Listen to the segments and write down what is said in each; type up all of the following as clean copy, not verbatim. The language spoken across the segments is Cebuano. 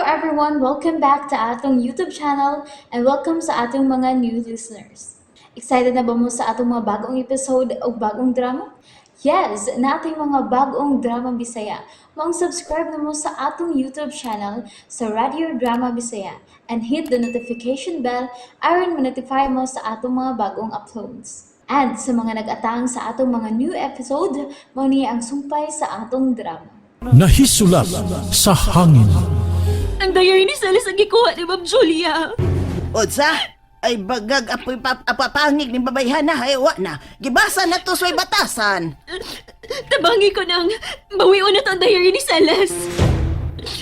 everyone! Welcome back to atong YouTube channel and welcome sa atong mga new listeners. Excited na ba mo sa atong mga bagong episode o bagong drama? Yes, nating mga bagong drama Bisaya. Maong subscribe na mo sa atong YouTube channel sa Radio Drama Bisaya and hit the notification bell aron ma-notify mo sa atong mga bagong uploads. And sa mga nag-atang sa atong mga new episode, mao ni ang sumpay sa atong drama. Nahisulat sa hangin. Ang diary ni Celes ang gikuha ni Ma'am Julia. Unsa? Ay bagag apoy apapangig ni babayhana ay wa na. Gibasa na to sa batasan. Tabangi ko nang bawion na to ang diary ni Celes.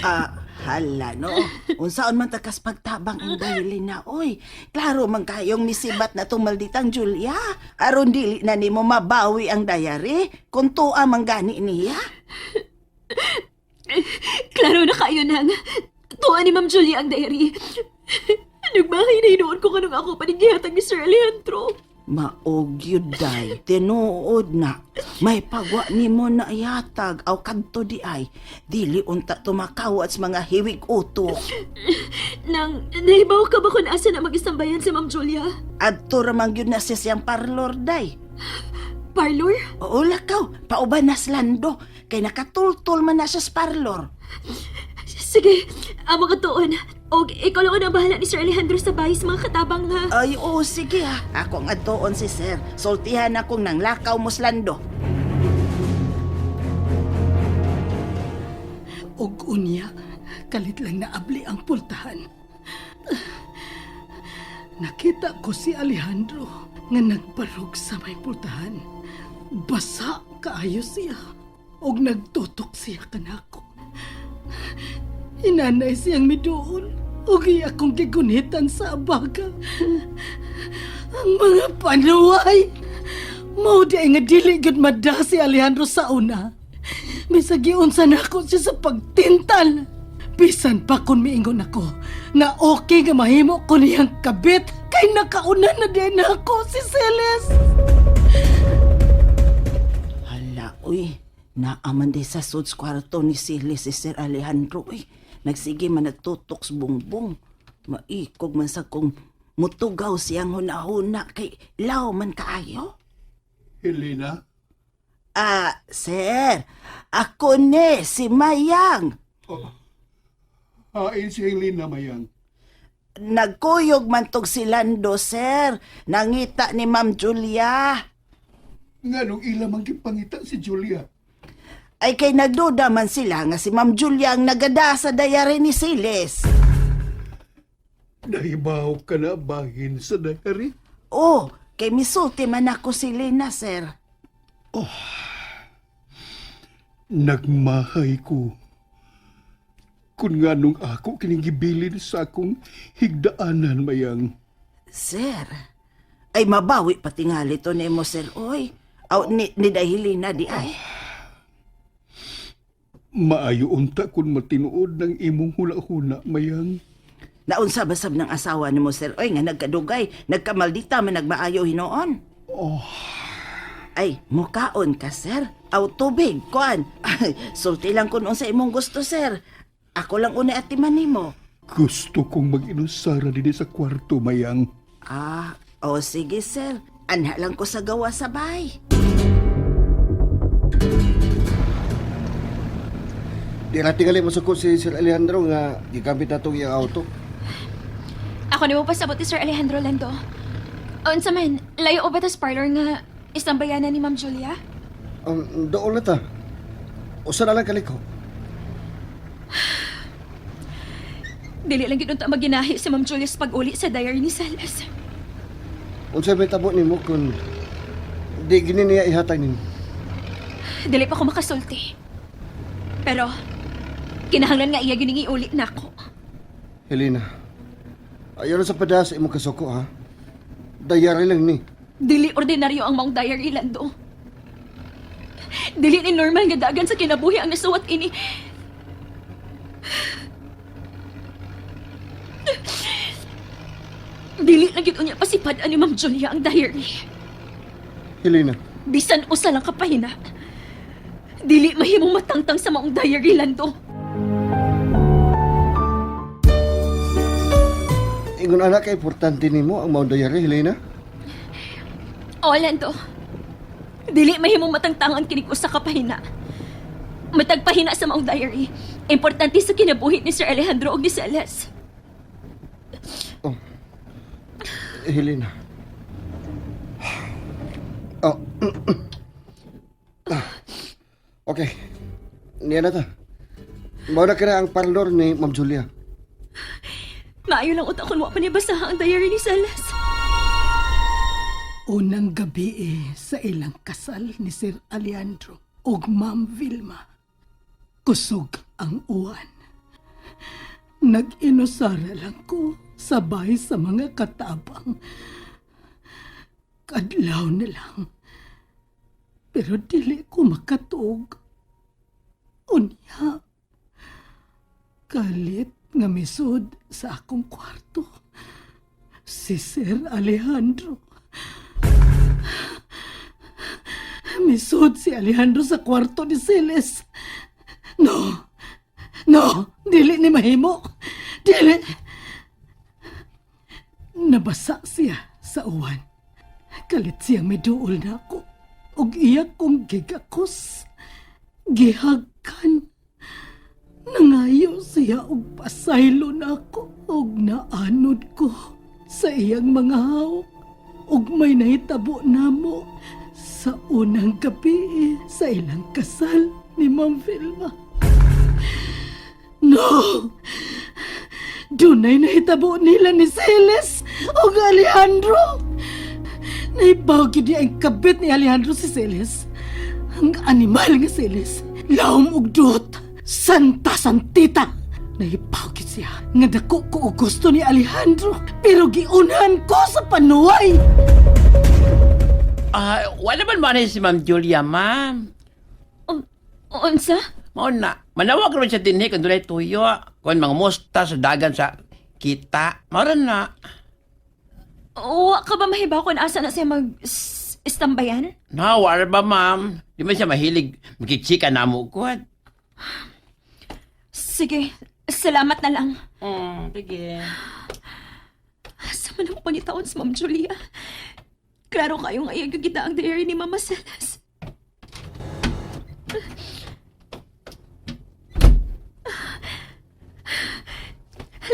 Ah, hala no. Unsaon man takas pagtabang ang dahili na oy. Klaro man kayong misibat na tong malditang Julia. Aron dili na nimo mabawi ang diary kung tuwa man gani niya. Klaro na kayo nang tuwa ni Ma'am Julia ang diary. Nagmahay na hinuon ko kanong ako panigihatan ni Sir Alejandro. Maog yun, day. Tinuod na. May pagwa nimo na ihatag aw kadto di ay. Dili unta tumakawat sa mga hiwig utok. Nang nahibaw ka ba kung asa na mag-istambayan si Ma'am Julia? Adto ra man gyud na siya siyang parlor, day. Parlor? Oo, lakaw. Pauban na slando. Kay nakatultol man na siya sa parlor. Sige, amo ka tuon. Og ikaw lang ang bahala ni Sir Alejandro sa bahay sa mga katabang ha. Ay, oo, sige ha. Ako ang adtoon si sir. Sultihan akong nang lakaw mo slando. Og unya, kalit lang naabli ang pultahan. Nakita ko si Alejandro nga nagbarog sa may pultahan. Basa kaayo siya. Og nagtutok siya kanako. Inanay siyang miduol. Og iya kong gigunitan sa abaga. Ang mga panuway! Mao di ay nga dili gyud mada si Alejandro sa una. Bisag giunsa nako siya sa pagtintal. Bisan pa kung miingon ako nga okay nga mahimo ko niyang kabit kay nakauna na din ako si Celes. Hala, uy. Naaman di sa suds kwarto ni sili si Sir Alejandro, uy. Nagsige man nagtutok sa bungbong. Maikog man sa kong mutugaw siyang hunahuna kay law man kaayo. Helena, Ah, sir, ako ni si Mayang. hain si Helena Mayang. Nagkuyog man tog si Lando, sir. Nangita ni Ma'am Julia. Nganong ila man gipangita si Julia? Ay kay nagduda man sila nga si Ma'am Julia ang nagada sa diary ni Siles. Nahibaw ka na bahin sa diary? Oh, kay misulti man ako si Lena, sir. Nagmahay ko. Kung nganong ako kining gibilin sa akong higdaanan, Mayang. Sir, ay mabawi patingali to nimo, sir. Oy, aw, ni dahili na di ay. Maayo unta kung matinuod ng imong hula-hula, Mayang. Naunsa basab ng asawa nimo, sir? Oy, nga nagkadugay, nagkamaldita man nagmaayo hinoon. Oh, Ay, mukaon ka, sir. Aw, tubig, kuan. Ay, sulti lang kun unsa imong gusto, sir. Ako lang una atiman nimo. Gusto kong mag-inusara dinhi sa kwarto, Mayang. Ah, o sige, sir. Anha lang ko sa gawa sa bay. Di ra tingali masuko si Sir Alejandro nga gigamit na itong iyang auto. Ako ni mo pasabot ni Sir Alejandro Lando. Unsa man, layo o ba tas parlor nga istambayanan ni Ma'am Julia? Ang dool na ta. Usa na lang kaliko. Dili lang gid unta maginahi si Ma'am Julia sa pag-uli sa diary ni Celes. Unsa may tabo nimo kun di gini niya ihatag nimo. Dili pa ko makasulti. Pero kinahanglan nga iya gining iuli nako. Helena, ayaw na sa padas imong kasuko ha. Dayari lang ni. Dili ordinaryo ang maong diary, Lando. Dili ni normal nga dagan sa kinabuhi ang nasuwat ini. Dili na gyud unya pasipad ani Ma'am Julia ang diary. Helena, Bisan usa lang kapahina. Dili mahimong matangtang sa maong diary, Lando. Ingon anak ka importante nimo ang maong diary, Helena. O, Lando. Dili mahimong matangtangan kinig usa ka pahina. Matag pahina sa maong diary. Importante sa kinabuhi ni Sir Alejandro og ni Celes. Helena. Oh. Ah. Okay. Niya na ta. Mao na kira ang parlor ni Ma'am Julia. Maayo lang utak kung wa pa niya basaha ang diary ni Celes. Unang gabi eh, sa ilang kasal ni Sir Alejandro ug Ma'am Vilma. Kusog ang uwan. Nag-inusara lang ko sabay sa mga katabang. Kadlaw na lang. Pero dili ko makatuog. Unya, kalit nga misod sa akong kwarto. Si Sir Alejandro. Misod si Alejandro sa kwarto ni Celes. No. No, dili ni mahimo. Dili. Nabasa siya sa uwan. Kalit siyang miduol na ako. Ug iya kong gigakos. Gihagkan. Nangayo siya og pasaylo na ako. Ug naanod ko sa iyang mga hawak. Ug may nahitabo namo sa unang gabi sa ilang kasal ni Ma'am Vilma. No! Dunay nahitabo nila ni Celes ug Alejandro. Naibaw gyud niya ang kabit ni Alejandro si Celes. Ang animal nga Celes. Laom ug duot. Santa Santita. Naibaw gyud siya nga dako ko og gusto ni Alejandro pero giunahan ko sa panuway. Ah, wala man man si Ma'am Julia, ma'am. Unsa? Mao na. Manawag ron siya dinhi kung dunay tuyo. Kung mga musta sa dagan sa kita. Mao ra na. Wa ka ba mahibaw kung asa na siya mag istambayan? Na, wala ba, ma'am? Di man siya mahilig makichika na mo ko. Sige, salamat na lang. Sige. Asa man ako pangitaon si Ma'am Julia? Klaro kayo nga iyang kita ang diary ni Mama Celes.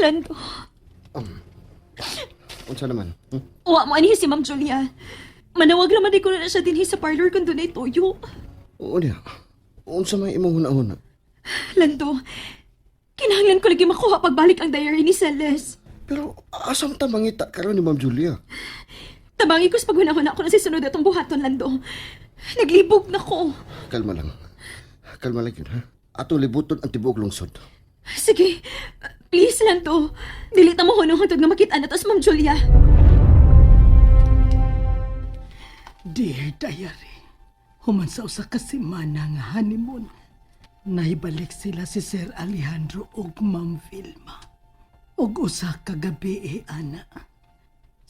Lando, Unsa naman? Hmm? uwa mo anihi si Ma'am Julia. Manawag naman di ko na siya dinhi sa parlor kung dunay tuyo. Oo niya. Unsa may imong hunahuna? Lando, kinahanglan ko lagi makuha pagbalik ang diary ni Celes. Pero asam ta mangita karon ni Ma'am Julia? Tabangi ko sa paghunahuna ko na sisunod atong buhaton, Lando. Naglibog na ko. Kalma lang. Kalma lang yun, ha? Ato libuton ang tibuok lungsod. Sige, please, Lando. Dili ta mo hunong hantod nga makita na to si Ma'am Julia. Dear Diary, human sa usa ka semana nga honeymoon, naibalik sila si Sir Alejandro ug Ma'am Vilma. Ug usa ka gabi eh, ana.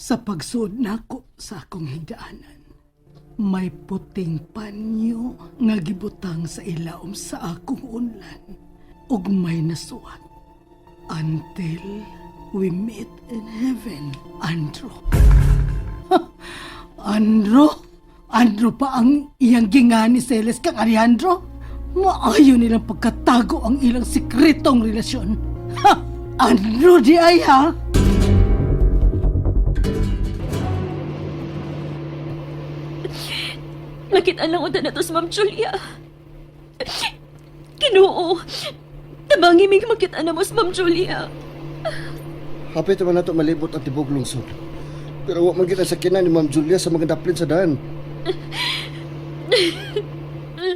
Sa pagsuod nako sa akong higdaanan, may puting panyo nga gibutang sa ilaom sa akong unlan ug may nasuwat. Until we meet in heaven, Andrew. Andro? Andro pa ang iyang gingan ni Celes kang Alejandro? Maayo nilang pagkatago ang ilang sikretong relasyon. Ha! Andro di ay ha? Nakita lang unta na to si Ma'am Julia. Kinoo. Tabangi mig makita na mo si Ma'am Julia. Hapit naman nato malibot ang tibuok lungsod. Pero wa man gid ang sakyanan ni Ma'am Julia sa mga daplin sa daan.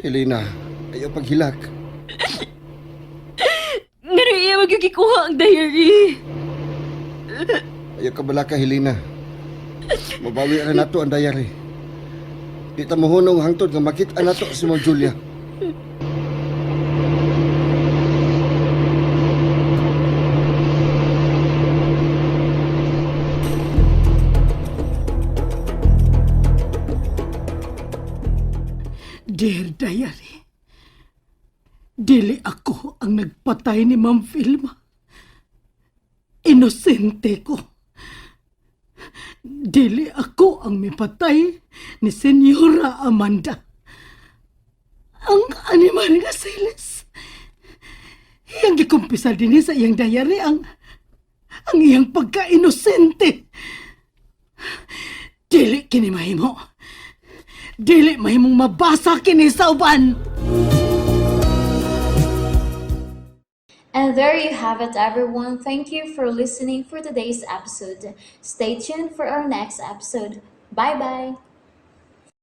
Helena, ayaw paghilak. Ngano iya magigikuha ang diary. Ayaw ka balaka, Helena. Mabawi ra nato ang diary. Di ta mohunong hangtod nga makita nato si Ma'am Julia. Dear Diary, dili ako ang nagpatay ni Ma'am Vilma. Inosente ko. Dili ako ang mipatay ni Senyora Amanda. Ang animal nga silis. Iyang gikumpisal dinhi sa iyang diary ang iyang pagka-inosente. Dili kini mahimo. Dili mahimong mabasa kini sa uban. And there you have it, everyone. Thank you for listening for today's episode. Stay tuned for our next episode. Bye bye.